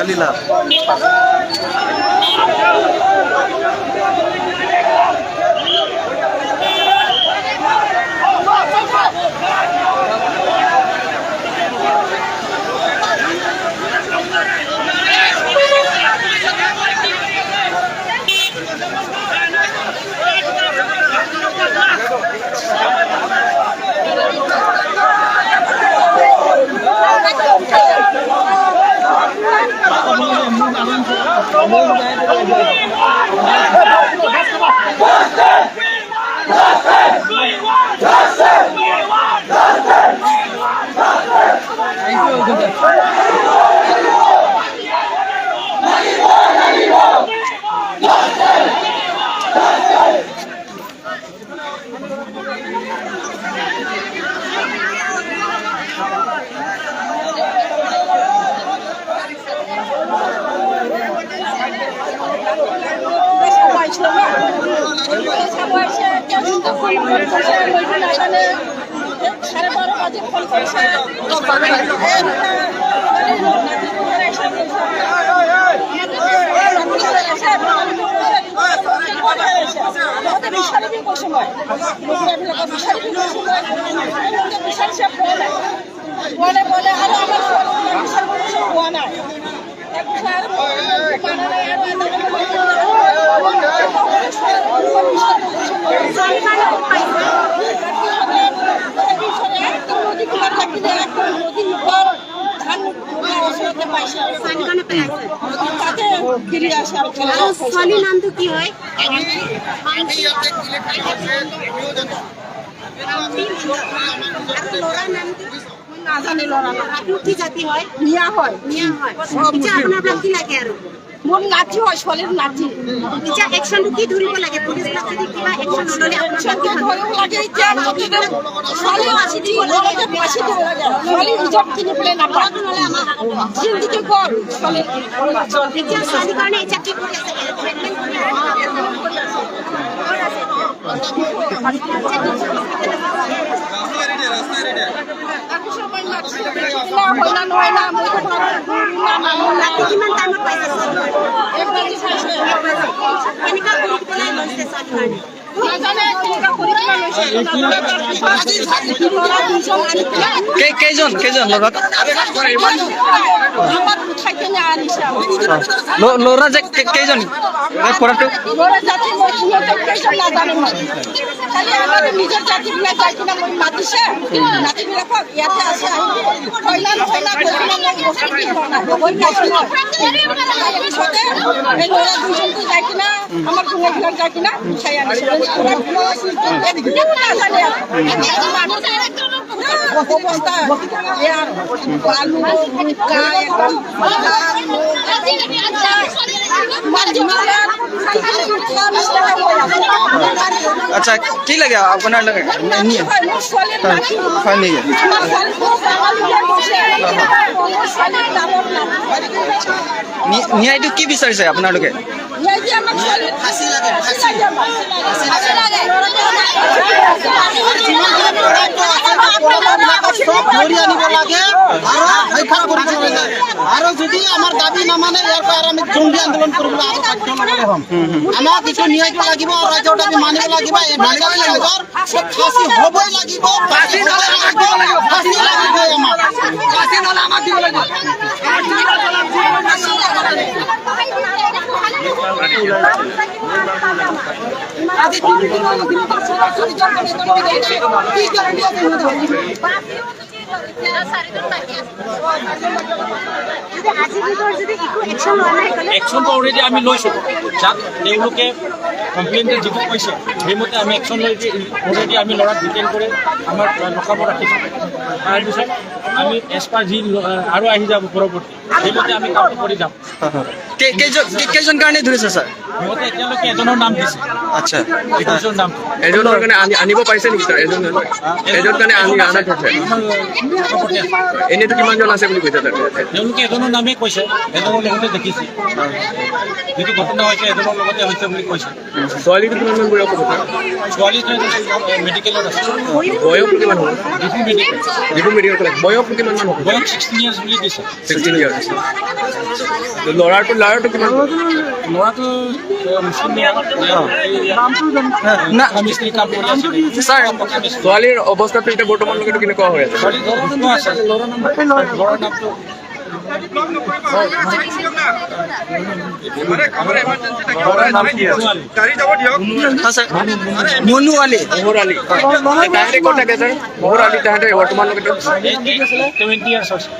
খালি লাভ। চাব আহিছিলোঁ ন, চাব আহিছে। তেওঁ ফোন কৰিছে, মইতো নাজানে। 12:30 বাজি ফোন কৰিছে। বিচাৰিবি কৈছোঁ মই, মহিলাবিলাকক বিচাৰিবি কৈছোঁ মই। তেওঁলোকে বিচাৰিছে, পোৱা নাই, পোৱা নাই, পোৱা নাই। আৰু আমাৰ ছোৱালীবিলাক বিচাৰিব কৈছোঁ, পোৱা নাই। তাৰপিছত আৰু মানা নাই আৰু এটা তাৰপিছতে একদম নদী কিনাৰত থাকিলে, একদম নদীৰ ওপৰ ধান ওচৰতে পাইছে আৰু পানী পেলাইছে। তাতে গিৰি আছে আৰু। আৰু ছোৱালীৰ নামটো কি হয়? আৰু ল'ৰাৰ নামটো? নাজানে ল'ৰা নাম। আপুনি কি জাতি হয়? মিয়া হয়। মিয়া হয়। এতিয়া আপোনাৰ পৰা কি লাগে আৰু? মোৰ নাতি হয়, ছোৱালীৰ নাতি। এতিয়া একশ্যনটো কি ধৰিব লাগে? পুলিচবিলাক যদি কিবা একশ্যন নল'লে আপোনাৰ কি ভাবে? ধৰিব লাগে এতিয়া মুঠতে ছোৱালী ফাঁচি দিব লাগে, ফাঁচি দিব লাগে। ছোৱালী ইজ্জত কিনি পেলাই নাপায়। জিন্দিগি গ'ল ছোৱালীৰ। এতিয়া ছোৱালীৰ কাৰণে এতিয়া কি কৰি আছে? ট্ৰিটমেণ্ট কৰি আছে? ক'ত আছে? তাৰপিছত মই মাতিছোঁ না, হয় না নহয় না, মইতো ভাবোঁ গুৰু না মানুহ না। ৰাতি কিমান টাইমত পাইছে ছোৱালী? 1 বাজি চাইছে। কেনেকুৱা কৰি পেলাই লৈছে ছোৱালীৰ কাৰণে? নাজানে কেনেকুৱা কৰি কিমান লৈছে নাজানে। তাৰপিছত ল'ৰা দুজন আনি পেলাই কেইজন কেইজন ল'ৰা? আমাক উঠাই কিনে আনিছে আৰু। ল'ৰা যে কেইজন কৰাটো? ল'ৰা জাতি মই সিহঁতক কেইজন নাজানো। মই খালি আমাৰ নিজৰ জাতিবিলাক যাই কিনে মই মাতিছে নাতিবিলাকক, ইয়াতে আছে, আহিবি, হয় না নহয় না কৈ কিনে মই বস্তু কি হোৱা নাই, গৈ পাইছোঁ মই। তাৰপিছতে এই ল'ৰা দুজনটো যাই কিনে আমাৰ কোঙাবিলাক যাই কিনে উঠাই আনিছে। একো নাজানে আৰু মানুহ অৱস্থা বেয়া, বালু বোকা একদম। মাটিবিলাক উঠা নিচিনা হৈ আছে। আচ্ছা, কি লাগে আপোনাৰ লাগে? নাতি হয়, মোৰ ছোৱালীৰ নাতি। হয় নেকি? আমাৰ ছোৱালী বহুত ডাঙৰ হৈ গৈছে। মোৰ ছোৱালীৰ ডাঙৰ নাতি। ন্যায়টো কি বিচাৰিছে আপোনালোকে? ন্যায় দি আমাক ছোৱালীৰ ফাঁচি লাগে, ফাঁচি লাগে আমাক। ফাঁচি লাগে। চব ধৰি আনিব লাগে আৰু ৰক্ষা কৰিব লাগে। আৰু যদি আমাৰ দাবী নামানে, ইয়াৰ পৰা আৰু আমি জংগী আন্দোলন কৰিবলৈ আৰু বাধ্য নহ'লে হ'ম। আমাক এইটো ন্যায়টো লাগিব, ৰাইজৰ দাবী মানিব লাগিব। এই বাঙালী ৰাইজৰ ফাঁচি হ'বই লাগিব, ফাঁচি হ'বই লাগিব, ফাঁচি লাগিবই আমাক। ফাঁচি নহ'লে আমাক দিব লাগিব। আজি 3 দিনৰ কি গ্যাৰাণ্টি আছে সিহঁতৰ? যদি আজিৰ ভিতৰত যদি একো একশ্যন লোৱা নাই ক'লে? একশ্যনটো অলৰেডি আমি লৈছোঁ। যাক তেওঁলোকে কমপ্লেইনতে যিটো কৈছে, সেইমতে আমি একশ্যন লৈ অলৰেডি আমি ল'ৰাক ডিটেইন কৰি আমাৰ লকাপত ৰাখিছোঁ। তাৰপিছত আমি এজ পাৰ যি আৰু আহি যাব পৰৱৰ্তী, সেইমতে আমি কামটো কৰি যাম। হয়। কেইজন কাৰণে ধৰিছে ছাৰ? সিহঁতে এতিয়ালৈকে এজনৰ নাম দিছে। আচ্ছা। এজনৰ নাম। এজনৰ কাৰণে আনিব পাৰিছে নেকি ছাৰ? এজন কাৰণে আনা থৈছে। এনেইতো কিমানজন আছে বুলি কৈছে ছাৰ? তেওঁলোকে এজনৰ নামেই কৈছে। এজনৰ লগতে দেখিছে, যিটো ঘটনা হৈছে এজনৰ লগতে হৈছে বুলি কৈছে। ছোৱালীটো কিমানমান বয়স হ'ব ছাৰ? ছোৱালীটো মেডিকেলত আছে। বয়সটো কিমান হ'ব? Diphu medical. Diphu medical college. বয়সটো কিমানমান হ'ব? বয়স 16 ইয়াৰ্ছ বুলি দিছে। 16 ইয়াৰ্ছ। ল'ৰাটো কিমান? ল'ৰাটো মুছলিম। না। মিস্ত্ৰী কাম কৰি আছে। ছাৰ। ছোৱালীৰ অৱস্থাটো এতিয়া বৰ্তমানলৈকে কেনেকুৱা হৈ আছে? ছোৱালী সুস্থ আছে। ল'ৰাৰ নামটো ছাৰ, মনু আলী। মোহৰ আলী। তাহাঁতে ক'ত থাকে ছাৰ? মোহৰ আলী তাহাঁতে বৰ্তমানলৈকে 20 ইয়াৰ্ছ হৈছে।